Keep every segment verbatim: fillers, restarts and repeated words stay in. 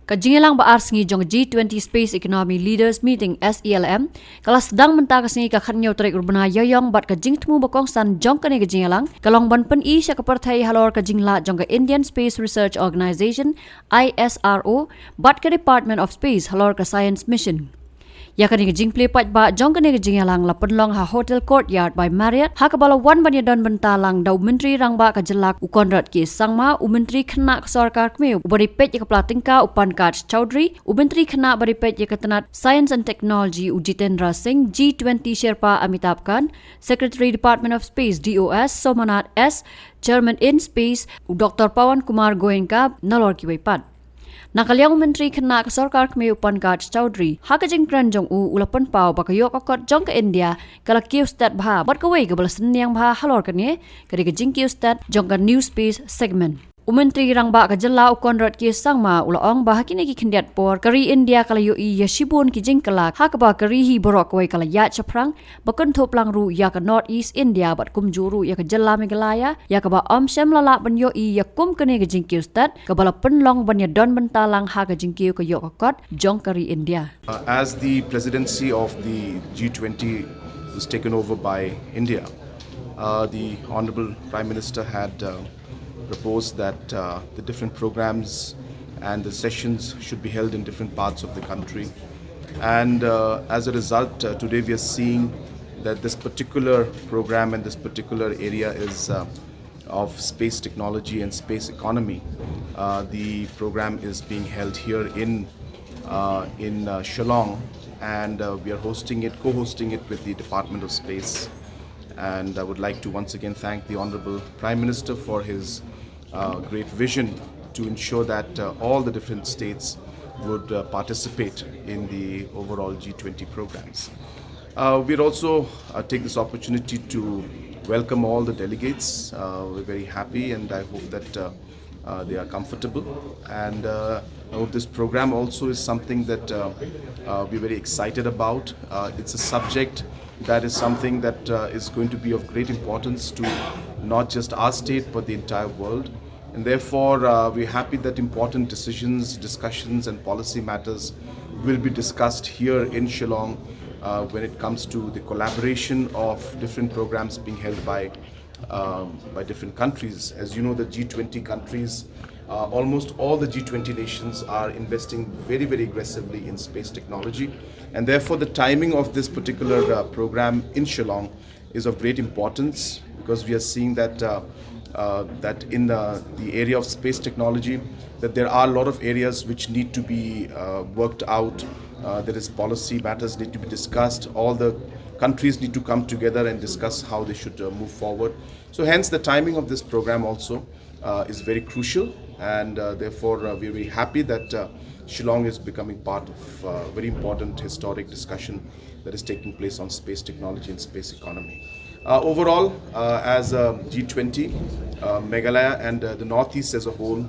Ka jingïalang ba ar sngi jong ka G twenty Space Economy Leaders Meeting, S E L M, ka la sdang mynta ka sngi ka khatnïew tarik u bnai Ïaïong, bad ka jingthmu ba kongsan jong kane ka jingïalang ka long ban pyni sha ka pyrthei halor ka jinglad jong ka Indian Space Research Organisation, I S R O, bad ka Department of Space halor ka Science Mission. Ïa kane ka jingplie paidbah jong kane ka jingïalang la pynlong ha Hotel Courtyard by Marriott, ha kaba la wan ban ïadon bynta lang da u Myntri Rangbah ka Jylla u Conrad K Sangma, u Myntri Khynnah ka Sorkar Kmie uba dei peit ïa ka pla tyngka u Pankaj Chaudhary, u Myntri Khynnah ba dei peit ïa ka tnat Science and Technology u Jitendra Singh, G twenty Sherpa Amitabh Kant, Secretary Department of Space, D O S, Somanath S, Chairman InSpace, u Doctor Pawan Kumar Goenka, nalor kiwei pat. Na ka liang u Myntri Khynnah ka Sorkar Kmie u Pankaj Chaudhary, ha ka jingkren jong u u la pynpaw ba ka ïoh ka kot jong ka India ka la kiew stet bha, bad kawei kaba la synñiang bha halor kane ka dei ka jingkiew stet jong ka New Space Segment. U Myntri Rangbah ka Jylla u Conrad K Sangma u la ong ba ha kine ki khyndiat por ka ri India ka la ïohi ïa shibun ki jingkylla, ha kaba ka ri hi baroh kawei ka la ïaid shaphrang, ba kynthup lang ruh ïa ka North East India bad kumjuh ruh ïa ka Jylla Meghalaya, ïa kaba ym shym la lah ban ïohi ïa kum kane ka jingkiew stet kaba la pynlong ban ïadon bynta lang ha ka jingkiew ka ïoh ka kot jong ka ri India. Uh, as the presidency of the G twenty was taken over by India, uh, the Honorable Prime Minister had uh, proposed that uh, the different programs and the sessions should be held in different parts of the country. And uh, as a result, uh, today we are seeing that this particular program and this particular area is uh, of space technology and space economy. Uh, the program is being held here in uh, in uh, Shillong, and uh, we are hosting it, co-hosting it with the Department of Space. And I would like to once again thank the Honorable Prime Minister for his uh, great vision to ensure that uh, all the different states would uh, participate in the overall G twenty programs. Uh, we'd also uh, take this opportunity to welcome all the delegates. Uh, we're very happy, and I hope that uh, uh, they are comfortable. And uh, I hope this program also is something that uh, uh, we're very excited about. Uh, it's a subject that is something that uh, is going to be of great importance to not just our state, but the entire world. And therefore, uh, we're happy that important decisions, discussions, and policy matters will be discussed here in Shillong uh, when it comes to the collaboration of different programs being held by, um, by different countries. As you know, the G twenty countries, uh, almost all the G twenty nations are investing very, very aggressively in space technology. And therefore, the timing of this particular uh, program in Shillong is of great importance, because we are seeing that uh, uh, that in the, the area of space technology, that there are a lot of areas which need to be uh, worked out. Uh, there is policy matters need to be discussed. All the countries need to come together and discuss how they should uh, move forward. So hence the timing of this program also uh, is very crucial, and uh, therefore uh, we're very happy that uh, Shillong is becoming part of uh, a very important historic discussion that is taking place on space technology and space economy. Uh, overall, uh, as a G twenty, uh, Meghalaya and uh, the Northeast as a whole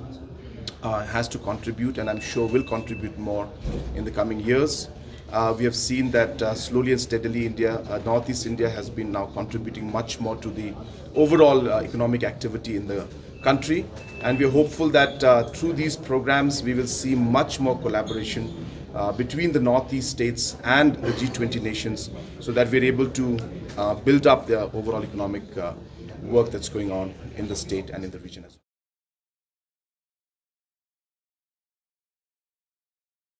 uh, has to contribute, and I'm sure will contribute more in the coming years. Uh, we have seen that uh, slowly and steadily, India, uh, Northeast India, has been now contributing much more to the overall uh, economic activity in the country. And we are hopeful that uh, through these programs, we will see much more collaboration uh, between the Northeast states and the G twenty nations, so that we're able to uh, build up the overall economic uh, work that's going on in the state and in the region as well.